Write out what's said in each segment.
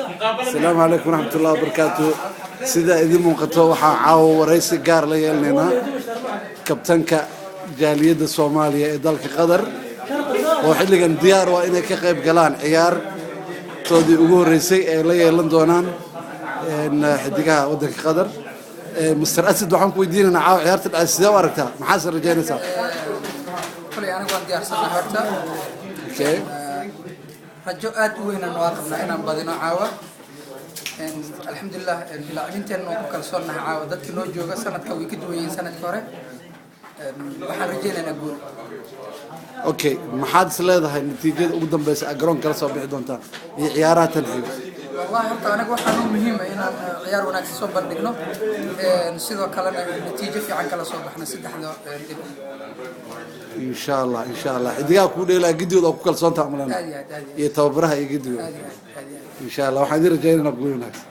Asalaamu calaykum waraxmatullahi wabarakaatu. Sida idin muuqato, waxaan caawa waraysi gaar la yeelanaynaa kabtanka jaaliyadda Soomaaliya ee dalka Qatar, oo xilligan diyaar waa inay ka qayb galaan ciyaartoodii ugu horreysay ee la yeelan doonaan xidigaha waddanka Qatar. Mister Asad, waxaan ku weydiinaynaa, caawa ciyaarta dhacay sidee u aragtaa? Maxaase rajaynaysaa? Kolay anigu waan diyaarsanahay horta. Rajo aad u weynaan waa qabnaa inaan badino caawa. Alxamdulilah, laacibinteenna waan ku kalsoonnahay. Caawa dadka noo jooga sanadka way ka duwan yihiin sanadka hore. Waxaan rajaynaynaa guul. Okay, maxaad is leedahay natiijada ugu dambeysa aad garoonka kala soo bixi doontaan iyo ciyaaraha tan xiga? Wallahi horta anaga waxaa noo muhiima inaan ciyaar wanaagsan soo bandhigno, sidoo kalena natiijo fiican kala soo baxno saddexda dhibic. Insha Allah, insha Allah. Xidigaha kuu dheelaa gidigooda oo ku kalsoontaa umalena? Aad iyo aad, aad iyo. Iyo tababaraha iyo gidigooda? Aad iyo aad, aad iyo aad. Insha Allah, waxaan idin rajaynaynaa guul wanaagsan.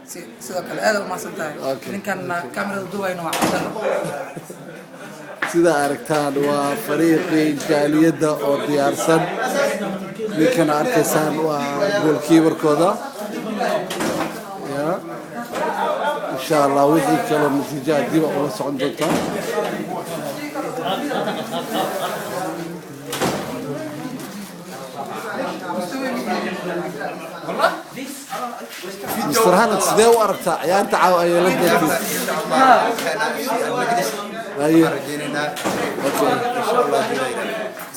Sidoo kale aad umahadsan tahay. Ninkan kamerada duwayna waa Cabdalla. Sida aragtaan, waa fariiqii jaaliyadda oo diyaarsan. Ninkana arkaysaan waa goalkeeperkooda. Ya, insha Allah, wixii kaloo natiijaha dib ula socon doontaa. Mr Hanad, sidee u aragtaa ciyaarta caawa ay yeelan doontiin? Haye. Rajaynaynaa insha Allah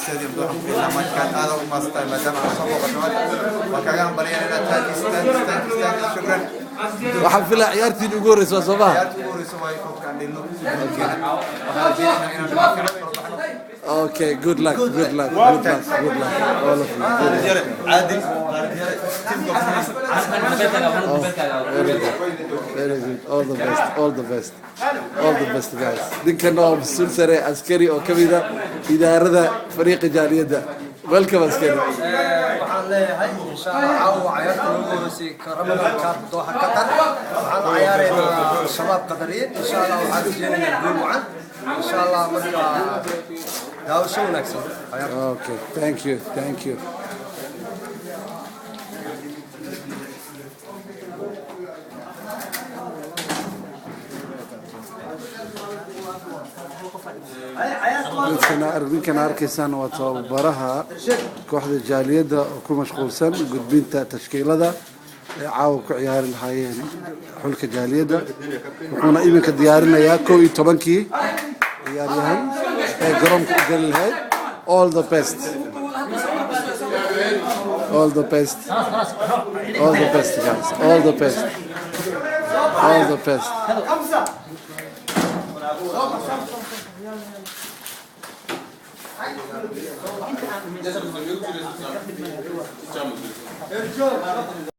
stadium Doha ku filnaa markaan. Aad ugu mahadsantahay maadaama aan soo booqato. Waan kaaga hambalyaynaa. Thanks, thanks, thanks, thanks, shukran. Waxaan filaa ciyaartiin ugu horreysa waa soo maha? Ciyaarta ugu horeysa waayo koobkaan dhilno. Waxaan rajaynaynaa inaan dhamaad fiican kala baxno. Okay, good luck, good luck, good luck, good luck, all of you. Good luck. Caadil. Very good, very good. All the best, all the best, all the best, guys. Ninkan waa mas-uul sare, Askari, oo ka mid ah idaarada fariiqa jaaliyadda. Welcome, Askari. Waxaan leeyahay, insha Allah, caawa ciyaarta ugu horeysay Ramadan Cup Doha Qatar waxaan ciyaareynaa Shabaab Qadariyin. Insha Allah waxaan rajeynaynaa guul wacan, insha Allah. Marka daawasho wanaagsan ciyaarta. Okay, thank you, thank you. Ninkana arkaysaan waa tababaraha kooxda jaaliyadda oo ku mashquulsan gudbinta tashkiilada ee caawa ku ciyaari lahaayeen xulka jaaliyadda, wuxuuna iminka diyaarinayaa 11-kii ciyaaryahan ee garoonka u geli lahayd. All the best, all the best, all the best, guys. All the best, all the best.